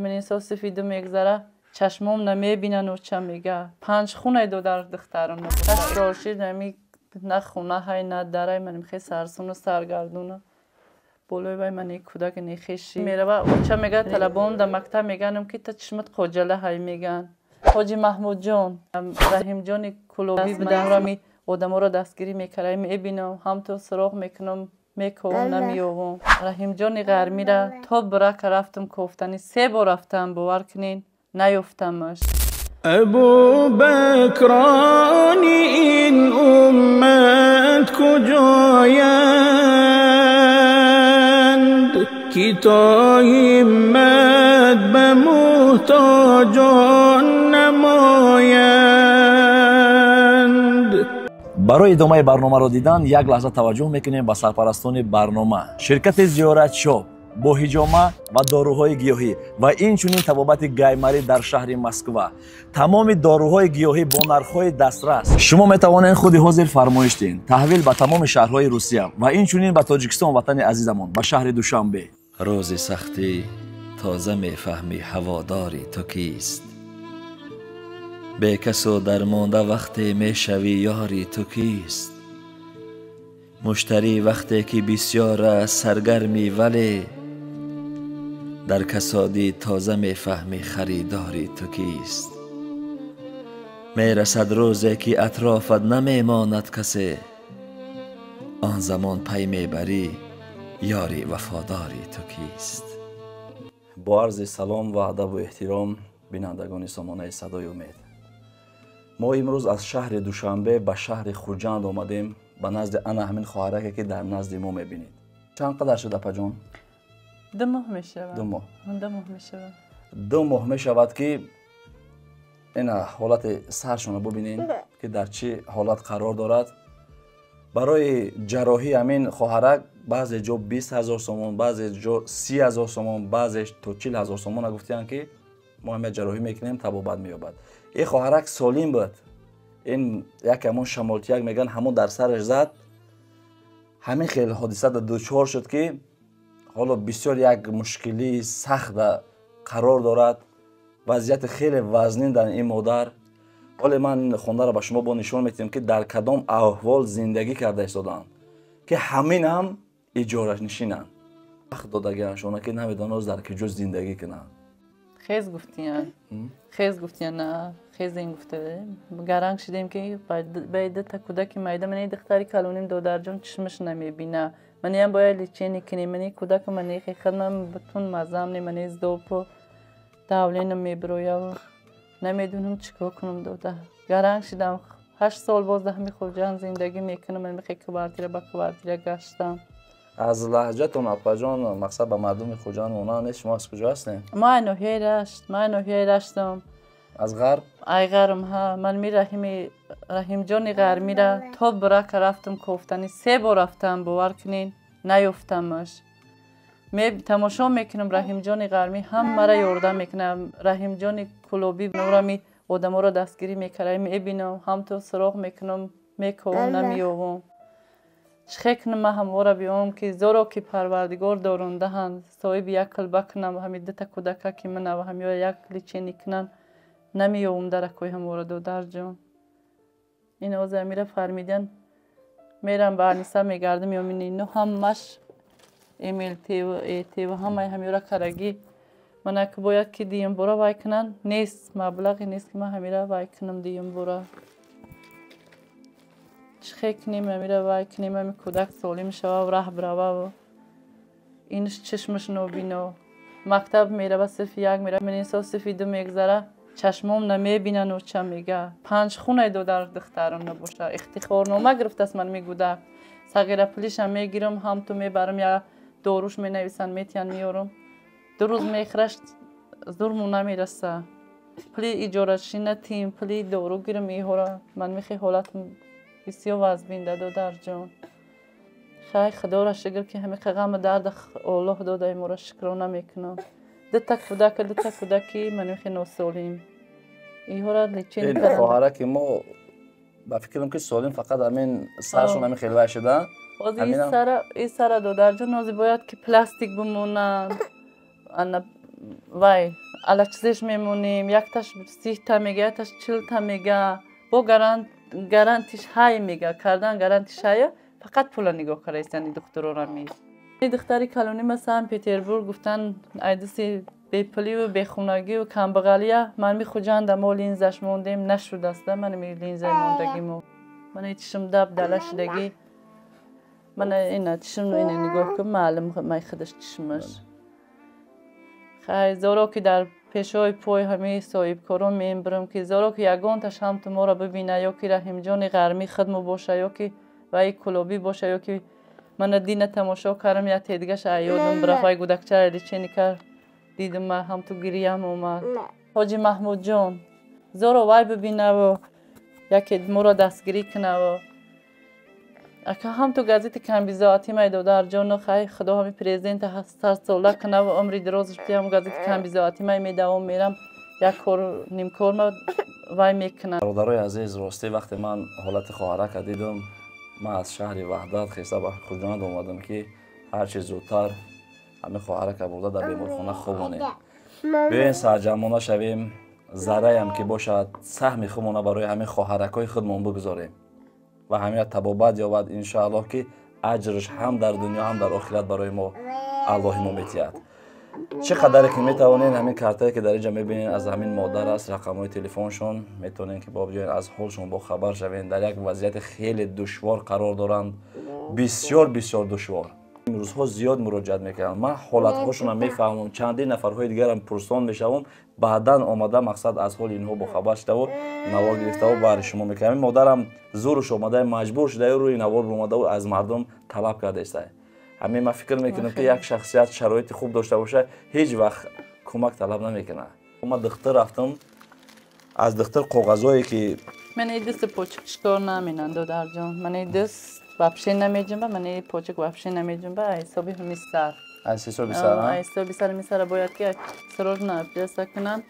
Ман сифиду мегзара, чашмом намебинан, оча мега. Панҷ хунай додар духтарам. 8 сол шид, ами на хона ҳай, на дарай, ман мехе сарсуну саргардуна. Болои вай ман кӯдак нехеши мерава, оча мега, талабон да мактаб меганам, ки та чишмат қоҷала ҳай меган. Ҳоҷи Маҳмудҷон, Раҳимҷони Кулобӣ будам, одаморо дастгирӣ мекарда, мебинам, ҳамту суроғ мекунам, мековам, намеёвам. Раҳимҷони Ғармира то Брака рафтам кофтанӣ, се бор рафтам, бовар кунен, наёфтамаш. Абубакрони ин уммат куҷоянд, ки то ҳиммат ба муҳтоҷон намоянд. Барои идомаи барномаро дидан як лаҳза таваҷҷӯҳ мекунем ба сарпарастони барнома: ширкати «Зиёрат Шоп» бо ҳиҷома ва доруҳои гиёҳӣ ва инчунин табобати гаймарӣ дар шаҳри Москва. Тамоми доруҳои гиёҳӣ бо нархҳои дастрас. Шумо метавонед худи ҳозир фармоиш диҳед. Таҳвил ба тамоми шаҳрҳои Русия ва инчунин ба Тоҷикистон, ватани азизамон, ба шаҳри Душанбе. Рӯзи сахтӣ тоза мефаҳмӣ, ҳаводори ту кист. Бекасу дармонда вақте мешавӣ, ёри ту кист. Муштарӣ вақте ки бисёр аст, саргармӣ, вале дар касодӣ тоза мефаҳмӣ, харидори ту кист. Мерасад рӯзе, ки атрофат намемонад касе, он замон пай мебарӣ, ёри вафодори ту кист. Бо арзи салом ва адабу эҳтиром, бинандагони сомонаи «Садои умед», мо имрӯз аз шаҳри Душанбе ба шаҳри Хуҷанд омадем, ба назди ана ҳамин хоҳараке, ки дар назди мо мебинед. Чанд қадар шуд, апаҷон? 2 моҳ мешавад. 2 моҳ. 2 моҳ мешавад. 2 моҳ мешавад, ки ина ҳолати саршонро бубинед, ки дар чӣ ҳолат қарор дорад. Барои ҷарроҳӣ ҳамин хоҳарак баъзе ҷо 20 000 сомон, баъзе ҷо 30 000 сомон, баъзе то 40 000 сомона гуфтиянд, ки мо ҳама ҷарроҳӣ мекунем, табобат меёбад. Ин хоҳарак солим буд, ин як ҳамон шамолтияк мегӯянд, ҳамон дар сараш зад, ҳамин хел ҳодисада дучор шуд, ки ҳоло бисёр як мушкилии сахта қарор дорад. Вазъияти хеле вазнин дар ин модар. Ҳоле ман хондаро ба шумо бо нишон медиҳам, ки дар кадом аҳвол зиндагӣ карда истодаанд, ки ҳамин ҳам иҷоранишинанд, вақт додагиашона, ки намедонад, дар куҷо зиндагӣ кунанд. Хез гуфтиян, хез гуфтиян, на хез ин гуфта гаранг шудем, ки ба дута кӯдаки майда. Мани духтари калоним, додарҷон, чишмаш намебина, маниам бояд лечение кунем. Мани кӯдаку мани хидмам бутун мазам не, мани зобу давление мебирояв, намедонам чӣ кор кунам, дода. Гаранг шудам. 8 сол боз дар ҳами Хуҷанд зиндагӣ мекунам. Ман мехе квартира ба квартира гаштам. Аз лаҳҷатон, апаҷон, мақсад ба мардуми Хуҷанд монанд нест. Шумо аз куҷо ҳастем? Ма ноҳияи Рашт, ма ноҳияи Раштам. Аз ғарб? Ай ғарм, ҳа. Ман ми Раҳими, Раҳимҷони Ғармира то Брака рафтам кофтанӣ, се бор рафтам, бовар кунен, наёфтамаш. Тамошо мекунам, Раҳимҷони Ғармӣ ҳамаро ёрдам мекунам. Раҳимҷони Кулобӣ норами одаморо дастгирӣ мекарда, мебинам, ҳамту суроғ мекунам, мековам, намеёвам. Чӣ хел кунам ман ҳамвора биём, ки зоро, ки Парвардигор дорондаҳанд, соҳиби як кулба кунам, ҳами дута кӯдака, ки мана ҳамиё як лечение кунанд, намеёвам даракҳои ҳамвора, додарҷон. Ин ҳозир амира фармидан, мерам ба Аниса мегардам, ё ино ҳамаш МЛТ-ву ЭТ-ву ҳамаи ҳамиёра карагӣ. Мана ки бояд ки дуюмбора вай кунанд, нест, маблағе нест, ки ман ҳамира вай кунам дуюмбора. Чӣ хел кунем, ҳамира вай кунем, ҳами кӯдак солим шава, раҳ бирававу. Инш чишмаш нобино, мактаб мерава, синфи як мерава. Ман сол синфи ду мегзара, чашмом намебинан, оча мега. Панҷ хунай додар духтарам набоша, ифтихорнома гирифтааст. Ман мегӯдак сағира пулишам мегирам, ҳамту мебарам, я доруш менависанд, метиҳанд, меёрам, 2 рӯз мехӯраш, зурму намераса. Пули иҷорашина тим, пули дору гирам иҳора. Ман мехе ҳолатам бисёр вазбинда, додарҷон. Хай, Худоро шукр, ки ҳамиқа ғаму дарда Оллоҳ додаи моро, шукрона мекунам. Дута кӯдака, дута кӯдаки ман мехе носолим иҳора лечение кардам. Хоҳараки мо, ба фикрам, ки солим, фақат ҳамин саршон ҳамин хел вай шуда. Ҳозир ин сара, ин сара, додарҷон, ҳозир бояд ки пластик бимонанд. Ана вай алачизеш мемонем, якташ 30 та мега, якташ 40 та мега. Бо гарантиш ҳай мега, кардан гарантиш ҳая, фақат пула нигоҳ кардаистани духтурора ми. Духтари калонӣ ма Санкт-Петербург гуфтан, айдиси бепуливу бехунагиву камбағалия ман ми Хуҷанда мо линзаш мондем, нашудаста. Ман ми линзаи мондагимо, мана чишм даб дала шудагӣ, мана ина чишм, ина нигоҳ кун, маълум май худаш чишмаш. Хай, зоро ки дар пешои пой ҳамаи соҳибкорон мебарам, ки зоро ки ягонташ ҳамту моро бибина, ё ки Раҳимҷони Ғармӣ худмо боша, ё ки ваи Кулобӣ боша, ё ки мана дина тамошо кардам, як тедигаша ёдам бирафт, вай гудакчара лечение кард, дидам, ма ҳамту гирьям омад. Ҳоҷи Маҳмудҷон, зоро вай бибинаву яке моро дастгирӣ кунаву ака ҳамту газети камбизоатӣ май додарҷоно. Хай, худо ҳами президента сарсола кунаву умри дирозаш биям. Газети камбизоатӣ май медавом мерам, як кор нимкор ма вай мекунам. Бародарои азиз, ростӣ, вақте ман ҳолати хоҳарака дидам, ман аз шаҳри Ваҳдат хеста ба Хуҷанд омадам, ки ҳарчи зудтар ҳамин хоҳарака бурда дар беморхона хобонем. Биёен, сарҷамъона шавем, зарраям ки бошад, саҳми худмона барои ҳамин хоҳаракҳои худмон бигузорем ва ҳамина табобат ёбад. Иншоаллоҳ, ки аҷрш ҳам дар дунё, ҳам дар охират барои мо Аллоҳи мо метиҳад. Чӣ қадаре ки метавонед, ҳамин картае ки дар инҷа мебинед, аз ҳамин модар аст, рақамҳои телефоншон, метавонед ки биёен, аз ҳолшон бохабар шавед. Дар як вазъияти хеле душвор қарор доранд, бисёр бисёр душвор. Имрӯзҳо зиёд муроҷиат мекунанд, ман ҳолатҳошонам мефаҳмам, чандин нафарҳои дигарам пурсон мешавам, баъдан омада, мақсад, аз ҳоли инҳо бохабар шудаву навор гирифтаву баҳри шумо мекунам. Модарам зӯруш омада, маҷбур шуда, рӯи навор омадаву аз мардум талаб кардаиста. Ҳамин ман фикр мекунам, ки як шахсият шароити хуб дошта боша, ҳеҷ вақт кӯмак талаб намекунад. Ман духтур рафтам, аз духтур коғазое ки Ман дасти почак шикор наминанд, додарҷон, ман даст вообще намеҷунба, ман почак вообще намеҷунба, ҳисоби ҳами сар. Аз ҳисоби сар. Ҳисоби сар ми сара бояд ки срочно операция кунанд,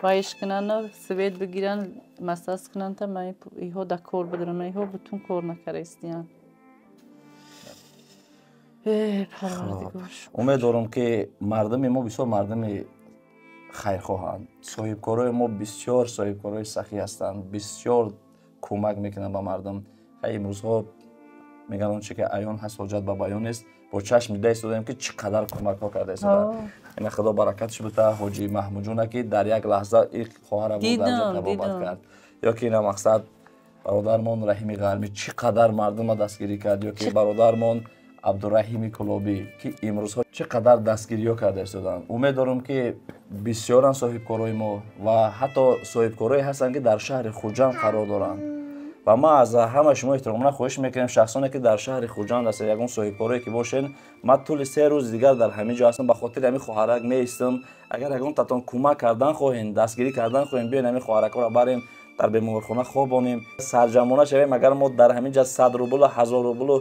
вайш кунанд, свет бигиранд, массаж кунанд, та ман иҳо да кор бидорам. Иҳо бутун кор накардаистиянд. Парвардигор. Умед дорам, ки мардуми мо бисёр мардуми хайрхоҳанд, соҳибкорои мо бисёр соҳибкорои сахӣ ҳастанд, бисёр кӯмак мекунанд ба мардум. Хай, имрӯзҳо мегӯянд, он че ки аён ҳаст, ҳоҷат ба баён нест. Бо чашм дида истодаем, ки чӣ қадар кӯмакҳо карда истодаанд. Ина худо баракатш бита ҳоҷи Маҳмудҷона, ки дар як лаҳза и хоҳара табобат кард, ё ки ина, мақсад, бародармон Раҳими Ғармӣ чӣ қадар мардума дастгирӣ кард, ё ки бародармон Абдураҳими Кулобӣ, ки имрӯзҳо чӣ қадар дастгириҳо карда истодаанд. Умед дорам, ки бисёранд соҳибкорои мо ва ҳатто соҳибкорое ҳастанд, ки дар шаҳри Хуҷанд қарор доранд. Ва ман аз ҳамаи шумо эҳтиромона хоҳиш мекунем, шахсоне ки дар шаҳри Хуҷанд ҳастед, ягон соҳибкорое ки бошед, ман тӯли 3 рӯзи дигар дар ҳамин ҷо ҳастам, ба хотири ҳамин хоҳарак меистам. Агар ягон татон кӯмак кардан хоҳем, дастгирӣ кардан хоҳем, биёен, ҳамин хоҳаракҳоро барем, дар беморхона хобонем, сарҷамъона шавем. Агар мо дар ҳамин ҷа 100 рублу, 1000 рублу,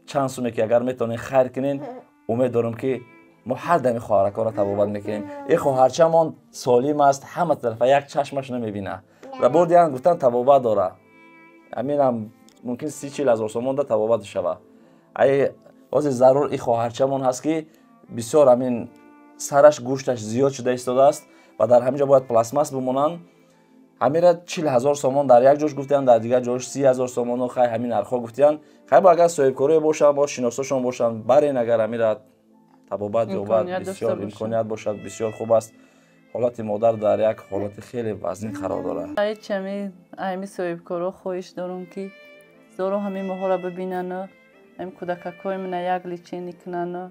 чанд суме ки агар метавонем хайр кунем, умед дорам, ки мо ҳар дами хоҳаракҳоро табобат мекунем. Ин хоҳарчамон солим аст ҳама тарафа, як чашмаш намебина ва бурдиян, гуфтан, табобат дора. Ҳаминам мумкин 30-40 ҳазор сомон да табобат шава. Ай ҳозир зарур ин хоҳарчамон ҳаст, ки бисёр ҳамин сараш гӯшташ зиёд шуда истодааст ва дар ҳамин ҷо бояд пластмасс бимонанд. Ҳамира 40 ҳазор сомон дар як ҷош гуфтиянд, дар дигар ҷош 30 ҳазор сомону. Хай, ҳамин нархҳо гуфтиянд. Хай, бо агар соҳибкорое бошанд, бо шиносошон бошанд, барен, агар ҳамира табобат ёбад, бисёр имконият бошад, бисёр хуб аст. Ҳолати модар дар як ҳолати хеле вазнин қарор дорад. Ҳечами ҳами соҳибкоро хоҳиш дорам, ки зоро ҳамин моҳоро бибинану ҳамин кӯдакакҳои мана як лечение кунану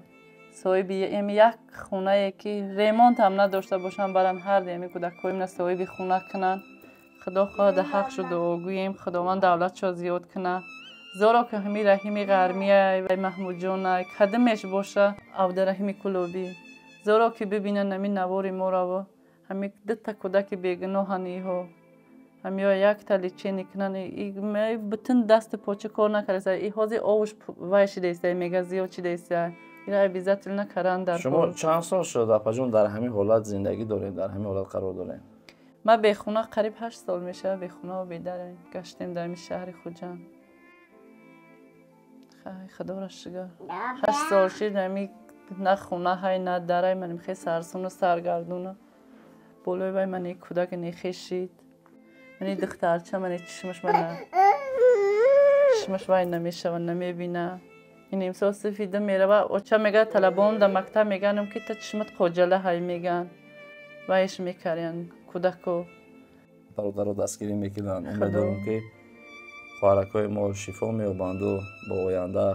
соҳиби эми як хонае ки ремонт ҳам надошта бошанд, баран ҳарди ҳамин кӯдакҳои мана соҳиби хона кунанд. Худо хоҳад, ҳақшу дуогӯем, Худованд давлатшо зиёд кунад. Зоро ки ҳами Раҳими Ғармия, Маҳмудҷона, кадимеш боша, Абдураҳими Кулобӣ, зоро ки бибинанд ҳамин навори моро, ҳами дута кӯдаки бегуноҳан иҳо, ҳамиё якта лечение кунанд. Бутун дасту поча кор накардаста, и ҳозир овуш вай шидаиста, мега зиёд шидаиста, ира обязательно каран дар. Шумо чанд сол шуд, апаҷон, дар ҳамин ҳолат зиндагӣ доред, дар ҳамин ҳолат қарор доред? Ман бехона қариб 8 сол мешавад, бехонаву бедар гаштем дар ҳамин шаҳри Хуҷанд. Худоро шукр, 8 сол шуд ҳами. На хона ҳай, на дарай, ман мехе сарсуну саргардуна. Болои вай ман кӯдак нехешид. Мани духтарча, мани чишмаш мана. Чишмаш вай намешава, намебина. Ин имсол сифида мерава, оча мега талабон да мактаб меганам ки та чишмат қоҷала ҳай меган. Вайш мекарян кӯдако. Бародаро дастгирӣ мекунанд. Умедворам ки хоҳаракҳои мо шифо меёбанду бо оянда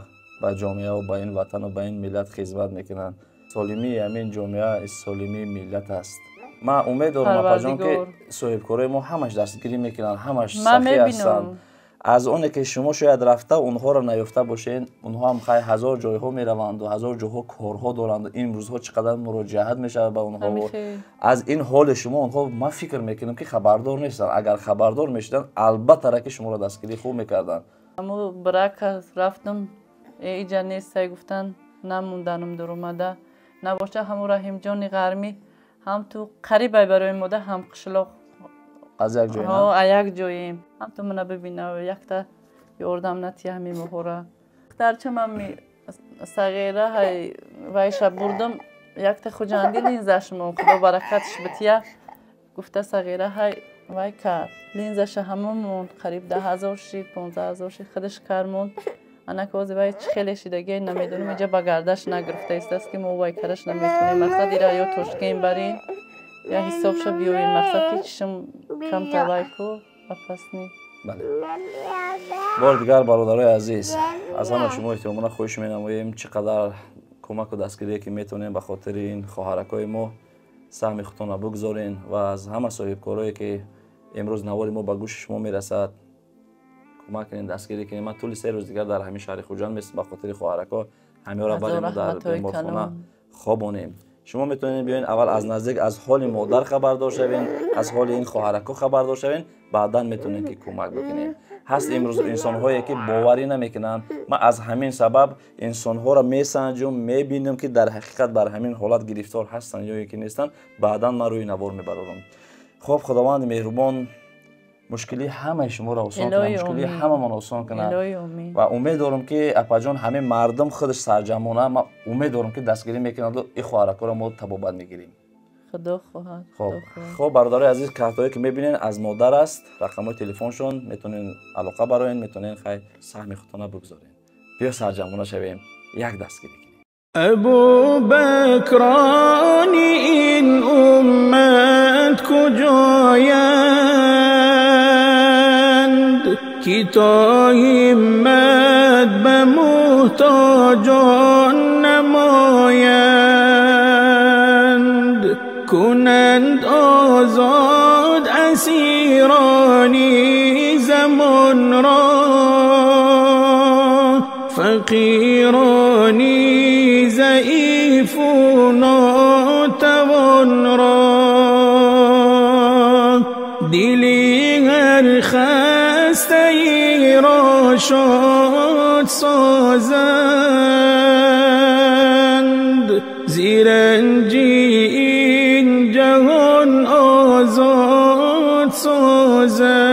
ба ҷомеаву ба ин ватану ба ин миллат хизмат мекунанд. Солимии ҳамин ҷомеа солимии миллат аст. Ман умед дорам апаҷон ки соҳибкорои мо ҳамаш дастгирӣ мекунанд, ҳамаш сахӣ ҳастанд. Аз оне ки шумо шояд рафта онҳоро наёфта бошед, онҳо ҳам хай ҳазор ҷойҳо мераванду ҳазор ҷойҳо корҳо доранду ин рӯзҳо чӣ қадар муроҷиат мешавад ба онҳо. Аз ин ҳоли шумо онҳо ман фикр мекунам ки хабардор нестанд. Агар хабардор мешуданд, албатта ки шуморо дастгирӣ хуб мекарданд. Аммо брака рафтам, иҷа нестай гуфтан, намонданам дуромада. Набоша ҳамун Раҳимҷони Ғармӣ ҳам ту қарибай барои мода, ҳам қишлоқ. Аз як ҷой? Ҳо, аз як ҷоем. Ҳам ту мана бибина, якта ёрдам натия ҳами моҳора. Духтарча ман сағира ҳай вайша бурдам, якта хуҷандӣ линзаш мон, худо баракатш бития. Гуфта сағира ҳай вай кард. Линзаша ҳамон монд, қариб 10 000 шид, 15 000 шид, худаш кар монд. Анака ози вай чӣ хеле шидагие намедонам, иҷа ба гардаш нагирифта истааст ки мо вай караш наметонем. Мақсад ира ё Тошкент барин, я ҳисобша биёем, мақсад ки чишм камтар вай ку опасный. Бале. Бори дигар бародарои азиз, аз ҳама шумо эҳтиромона хоҳиш менамоем, чӣ қадар кӯмаку дастгирие ки метавонем ба хотири ин хоҳаракҳои мо саҳми худтонро бигзорен ва аз ҳама соҳибкорое ки имрӯз навори мо ба гӯши шумо мерасад, кӯмак кунед, дастгирӣ кунед. Ман тӯли 3 рӯз дигар дар ҳамин шаҳри Хуҷанд местам, ба хотири хоҳаракҳо ҳамиҳоро барем дар беморхона хобонем. Шумо метавонед биёед аввал аз наздик аз ҳоли модар хабардор шавед, аз ҳоли ин хоҳаракҳо хабардор шавед, баъдан метавонед ки кӯмак бикунед. Ҳаст имрӯз инсонҳое ки боварӣ намекунанд. Ман аз ҳамин сабаб инсонҳоро месанҷум, мебинам ки дар ҳақиқат бар ҳамин ҳолат гирифтор ҳастанд ё ки нестанд, баъдан ман рӯи навор мебарорам. Хоб, Худованди меҳрубон мушкилии ҳамаи шуморо осон кунад, мушкилии ҳамамон осон кунад. Ва умед дорам ки апаҷон ҳамин мардум худаш сарҷамона, ман умед дорам ки дастгирӣ мекунанду ин хоҳаракҳоро мо табобат мегирем. Худо хоҳад. Хоб, бародарои азиз, картҳое ки мебинед аз модар аст, рақамҳои телефоншон, метавонед алоқа бароен, метавонед хай саҳми худтона бигзоред. Биё сарҷамона шавем, як дастгирӣ кунем. Абубакрони ин уммат куҷоянд, ки то ҳиммат ба муҳтоҷон намоянд, кунанд озод асирони замонро, фақирони заифу нотавонро. Дили ҳар хастаиро шод созанд, зиранҷи ин ҷаҳон озод созанд.